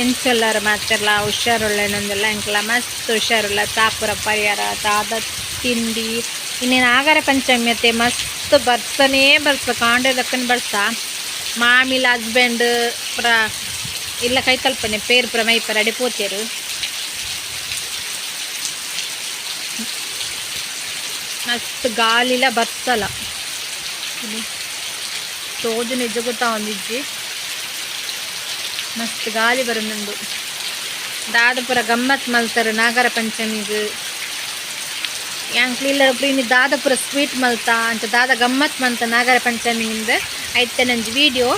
ಎಂಚೊಲ್ಲರ್ ಮಾತೆರ್ಲ ಹುಷಾರುಳ್ಳೆನಂದೆಲ್ಲ ಎಂಕ್ಲ ಮಸ್ತ್ ಹುಷಾರುಳ್ಳ ತಾಪುರ ಪರಿಹಾರ ದಾದ ತಿಂಡಿ. ಇನ್ನು ನಾಗರ ಪಂಚಮಿ ಅತ್ತೆ, ಮಸ್ತ್ ಬರ್ಸನೇ ಬರ್ಸ, ಕಾಂಡೆ ದಕ್ಕನ ಬರ್ಸ. ಮಾಮಿಲ ಹಸ್ಬೆಂಡ್ ಪುರ ಇಲ್ಲ ಕೈತಲ್ಪನೆ ಪೇರ್ ಪುರ ಮೈಪರ ಅಡೆ ಪೋತೇರು. ಮಸ್ತ್ ಗಾಲಿಲ ಬರ್ಸಲ ತೋಜು ನಿಜ ಗೊತ್ತಾವೊಂದಿಜ್ಜಿ. ಮಸ್ತ್ ಗಾಲಿ ಬರೊಂದುಂಡು. ದಾದ ಪೂರ ಗಮ್ಮತ್ ಮಲ್ತರು ನಾಗರ ಪಂಚಮಿಗ್? ಯಾಂಕ್ಲ ಇಲ್ಲಡ್ ಇನಿ ದಾದ ಪೂರ ಸ್ವೀಟ್ ಮಲ್ತ, ಅಂಚ ದಾದ ಗಮ್ಮತ್ ಮಲ್ತ ನಾಗರ ಪಂಚಮಿಗಿಂದ ಐತನಂಜಿ ವಿಡಿಯೋ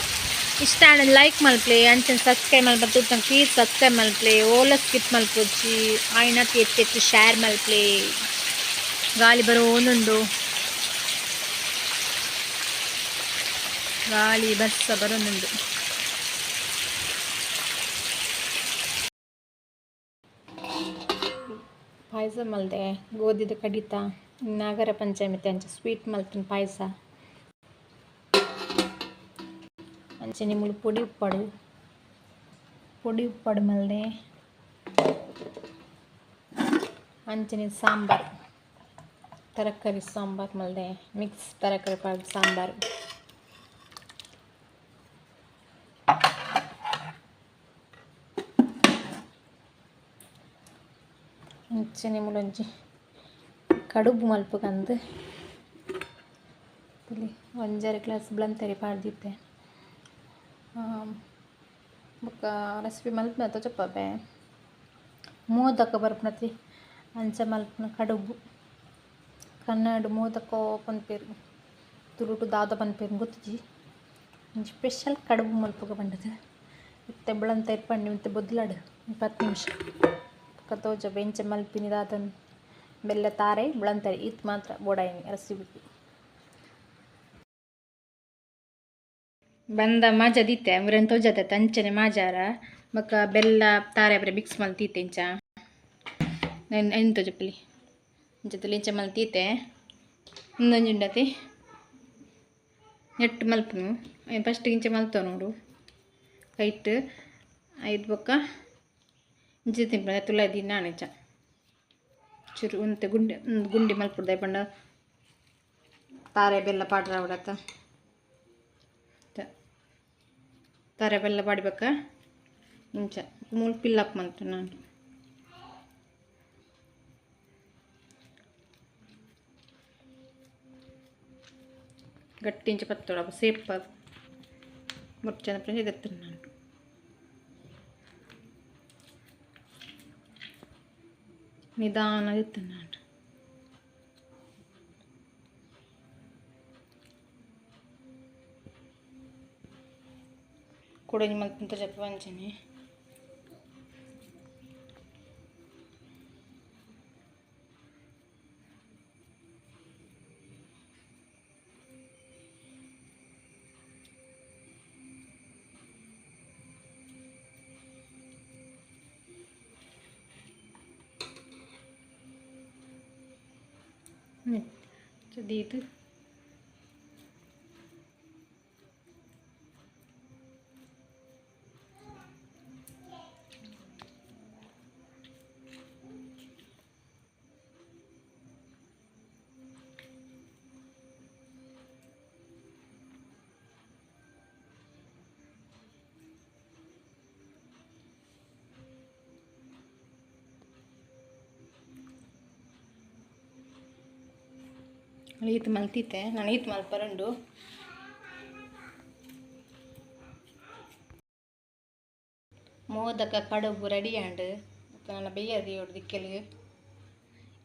ಇಷ್ಟ ಆಂಡ ಲೈಕ್ ಮಲ್ಪಲೆ, ಅಂಚನೆ subscribe ಮಲ್ಪ ತೂತಂಗ please subscribe ಮಲ್ಪಲೆ. Ola skip ಮಲ್ಪೊಚ್ಚಿ, ಆಯಿನಾತ್ ಹೆಚ್ಚು ಹೆಚ್ಚು ಶೇರ್ ಮಲ್ಪಲೆ. ಗಾಲಿ ಬರೋಂದುಂಡು, ಗಾಲಿ ಬರ್ಸ ಬರೋಂದುಂಡು. ಪಾಯಸ ಮಲ್ದೆ, ಗೋಧಿದ ಕಡಿತ. ನಾಗರ ಪಂಚಮಿ ಅಂಚ ಸ್ವೀಟ್ ಮಲ್ತಿನ ಪಾಯಸ. ಅಂಚನೆ ಮೂಲು ಪೊಡಿ ಉಪ್ಪಡು, ಪೊಡಿ ಉಪ್ಪಡು ಮಲ್ದೆ. ಅಂಚನೆ ಸಾಂಬಾರ್, ತರಕಾರಿ ಸಾಂಬಾರ್ ಮಲ್ದೆ, ಮಿಕ್ಸ್ ತರಕಾರಿ ಪಾಡ್ದ್ ಸಾಂಬಾರ್. ಅಂಚನೆ ಮೂಲೊಂಜಿ ಕಡುಬು ಮಲ್ಪುಗಂದ್ ಒಂಜರೆ ಗ್ಲಾಸ್ ಬ್ಲಂತರಿ ಪಾಡ್ದಿತ್ತೆ. ಬೊಕ್ಕ ರೆಸಿಪಿ ಮಲ್ಪುನ ತೋಜಪಾಪೆ. ಮೋದಕ ಬರ್ಪುನತಿ ಅಂಚ ಮಲ್ಪುನ ಕಡುಬು. ಕನ್ನಡ ಮೋದಕ ಪನ್ಪೆರ್, ತುಳುಟು ದಾದ ಪನ್ಪೆರ್ ಗೊತ್ತುಜಿ. ಒಂಜಿ ಸ್ಪೆಷಲ್ ಕಡುಬು ಮಲ್ಪುಗ ಪಂಡುದು. ಇತ್ತೆ ಬುಳಂತರಿ ಪಂಡಿ ಇತ್ತೆ ಬೊದ್ಲಡ್ 10 ನಿಮಿಷ. ಬೊಕ್ಕ ತೋಜಪ ಎಂಚ ಮಲ್ಪಿನಿ ದಾದನ್. ಬೆಲ್ಲ ತಾರೆ ಬುಳಂತರಿ ಈತ್ ಮಾತ್ರ ಬೋಡಾಯಿನಿ ರೆಸಿಪಿಗ್. ಬಂದ ಮಾಜದಿತ್ತೆ ಮುರೆನ್ ತೋಜದ ಅಂಚನೆ ಮಾಜಾರ. ಬೊಕ್ಕ ಬೆಲ್ಲ ತಾರೆ ಪೂರ ಮಿಕ್ಸ್ ಮಲ್ತಿತ್ತೆ. ಇಂಚ ಐನ್ ತೋಜಪಲಿ, ಇಂಚ ತೂಲೆ, ಇಂಚ ಮಲ್ತಿತ್ತೆ. ಉಂದೊಂಜಿ ಉಂಡತೆ, ನೆಟ್ ಮಲ್ಪುನು. ಐನ್ ಫಸ್ಟ್ ಇಂಚ ಮಲ್ತೊನೊಡು ಕೈಟ್. ಐದ್ ಬೊಕ್ಕ ಇಂಚ ತಿನ್ಪುನ. ತುಲಾಯಿ ದೀನ ಇಂಚ ಚೂರು ಒಂತೆ ಗುಂಡಿ ಗುಂಡಿ ಮಲ್ಪೊಡು, ದಾಯೆ ಪಂಡ ತಾರೆ ಬೆಲ್ಲ ಪಾಡ್ರ. ತಾರೆ ಬೆಲ್ಲ ಪಾಡಿಬೊಕ್ಕ ಇಂಚ ಮೂಲು ಪಿಲ್ಲಪ್ ಮಲ್ತು ನಾನು. ಗಟ್ಟಿ ಇಂಚ ಪತ್ತೊಡು, ಅಪ ಸೇಪ್ ಮುರ್ಚನ ದೆತ್ತುಂಡು ನಾನು. ನಿಧಾನ ದೆತ್ತುಂಡು. ಕುಡೊಂಜಿ ಮಲ್ಪುನ ತೋಜಪ ಅಂಚನೆ. ದೀದ್ ಈತ್ ಮಲ್ತಿತ್ತೆ ನಾನು, ಈತ್ ಮಲ್ಪರುಂಡು. ಮೋದಕ ಕಡುಬು ರೆಡಿ ಆಂಡ್. ನನ್ನ ಬಯ್ಯ ದಿಯೋಡು ದಿಕ್ಕೆಲ್.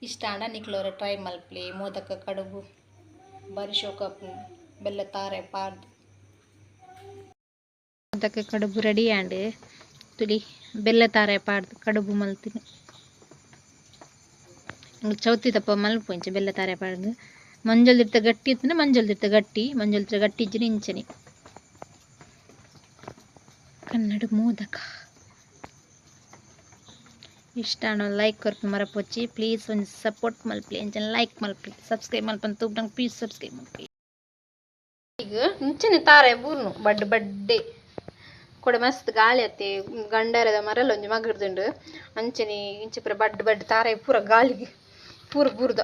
ಇಷ್ಟ ಆಂಡ ನಿಕ್ಲೋರ ಟ್ರೈ ಮಲ್ಪಲೆ ಮೋದಕ ಕಡುಬು. ಬಾರಿ ಶೋಕ ಬೆಲ್ಲ ತಾರೆ ಪಾಡ್ದ್. ಮೋದಕ ಕಡುಬು ರೆಡಿ ಆಂಡ್. ತುಲಿ, ಬೆಲ್ಲ ತಾರೆ ಪಾಡ್ದ್ ಕಡುಬು ಮಲ್ತಿನಿ. ಚೌತಿದಪ್ಪ ಮಲ್ಪು ಇಂಚ ಬೆಲ್ಲ ತಾರೆ ಪಾಡ್ದ್. ಮಂಜೊಲ್ ದಿರ್ತ ಗಟ್ಟಿ ಇತ್ತಂಡ ಮಂಜೊಲ್ ದಿರ್ತ ಗಟ್ಟಿ, ಮಂಜೊಲ್ ದಿರ್ತ ಗಟ್ಟಿ ಇಜ್ಜಿಡ ಇಂಚನೆ. ಕನ್ನಡ ಮೋದಕ ಇಷ್ಟ ಆಂಡ ಲೈಕ್ ಕೊರ್ಪು ಮರಪೊಚ್ಚಿ. ಪ್ಲೀಸ್ ಒಂಜಿ ಸಪೋರ್ಟ್ ಮಲ್ಪಲೆ, ಅಂಚನೆ ಲೈಕ್ ಮಲ್ಪಲೆ. ಸಬ್ಸ್ಕ್ರೈಬ್ ಮಲ್ಪಂದ್ ತೂಪುನಗ ಪ್ಲೀಸ್ ಸಬ್ಸ್ಕ್ರೈಬ್ ಮಲ್ಪಲೆ. ಈಗ ಇಂಚನೆ ತಾರೆ ಬೂರ್ನು ಬಡ್ಡೆ ಬಡ್ಡೆ. ಕೋಡೆ ಮಸ್ತ್ ಗಾಳಿ ಅತ್ತೆ ಗಂಡಾರದ ಮರಲ ಒಂಜಿ ಮಗ್ರ್ದುಂಡು. ಅಂಚನೆ ಇಂಚ ಪೂರ ಬಡ್ಡ್ ಬಡ್ಡ್ ತಾರಾಯಿ ಪೂರ ಗಾಳಿಗ್ ಪೂರ ಬೂರ್ದ.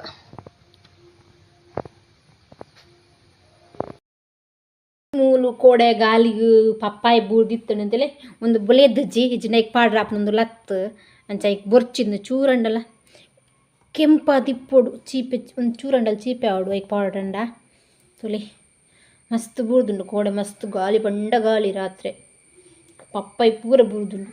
ಮೂಲು ಕೋಡೆ ಗಾಲಿಗ್ ಪಪ್ಪಾಯಿ ಬೂರ್ದಿತ್ತುಂಡು ಅಂತೇಳಿ ಉಂದು ಬುಲೆದಿಜ್ಜಿ ಇಜ್ಜಿಂಡ ಐಕ್ ಪಾಡ್ರೆ ಆಪುಂಡು ಲತ್ತ್ ಅಂಚ ಐಕ್ ಬೊರ್ಚಿಂದು ಚೂರಂಡಲ ಕೆಂಪಾದಿಪ್ಪೊಡು ಚೀಪೆ ಒಂದು ಚೂರಂಡಲ ಚೀಪೆ ಆವೊಡು ಐಕ್ ಪಾಡ್ಂಡ ತೂಲೆ ಮಸ್ತ್ ಬೂರ್ದುಂಡು ಕೋಡೆ ಮಸ್ತ್ ಗಾಳಿ ಪಂಡ ಗಾಳಿ ರಾತ್ರೆ ಪಪ್ಪಾಯಿ ಪೂರ ಬೂರ್ದುಂಡು.